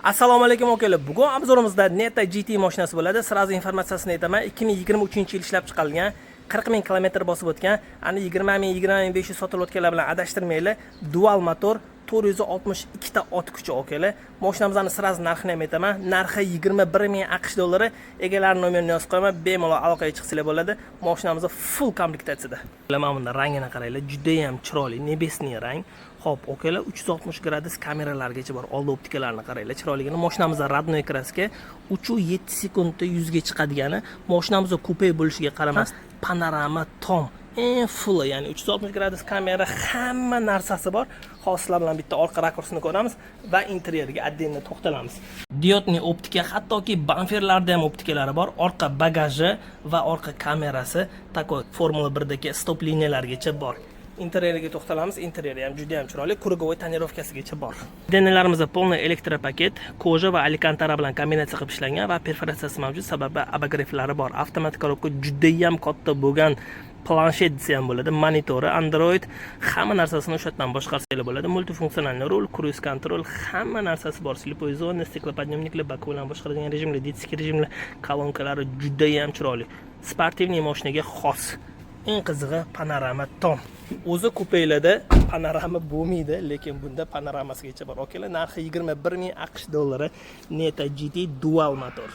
Assalomu alaykum, akalar. Bugun обзор imizda Neta GT mashinasi bo'ladi. Сразу informatsiyasini aytaman. 2023-yil ishlab chiqarilgan, 40 ming kilometr bosib o'tgan, ani 20 ming, 20 ming 500 sotilayotganlar bilan adashtirmanglar. Dual motor, 462 ta ot kuchi, akalar. Mashinamizni сразу narxini ham aytaman. Narxi 21 ming AQSh dollari. Egalari nomerini yozib qo'yaman. Bemalol aloqaga chiqsanglar bo'ladi. Mashinamiz full komplektatsiyada. Mana bunda rangini qaranglar, juda ham chiroyli, небесный rang. Xo'p, akalar, 360 gradus kameralargacha bor. Oldi optikalarni qaranglar, chiroyligini. Mashinamizda родной краска, 3,7 sekundda 100 ga chiqadigani. Mashinamizda kupe bo'lishiga qaramasdan panorama tom, eng full, ya'ni 360 gradus kamera, hamma narsasi bor. Hozir sizlar bilan bitta orqa rakursini ko'ramiz va interyeriga отдельно to'xtalamiz. Диодный optika, hattoki bamperlarda ham optikalari bor. Orqa bagaji va orqa kamerasi, такой Formula 1dagi stop liniyalargacha bor. Interyeriga to'xtalamiz. Interyeri ham juda ham chiroyli, круговой тонировка sigacha bor. Denalarimizda полный электропакет, кожа va алькантара bilan kombinatsiya qilib ishlangan va perforatsiyasi mavjud, sababi обогрев lari bor. Avtomat коробка, juda ham katta bo'lgan planshet desa ham bo'ladi, monitori Android, hamma narsasini o'sha yerdan boshqarsanglar bo'ladi. Мультифункциональный rul, круиз контроль, hamma narsasi bor, слепой зона, стеклоподъемник lar, Baku bilan boshqaradigan rejimlar, детский rejimlar, kolonkalari juda ham chiroyli, спортивный mashinaga xos. Eng qizig'i, panorama tom. O'zi kupelarda panorama bo'lmaydi, lekin bunda panoramasigacha bor, akalar. Narxi 21 ming AQSh dollari. Neta GT dual motor.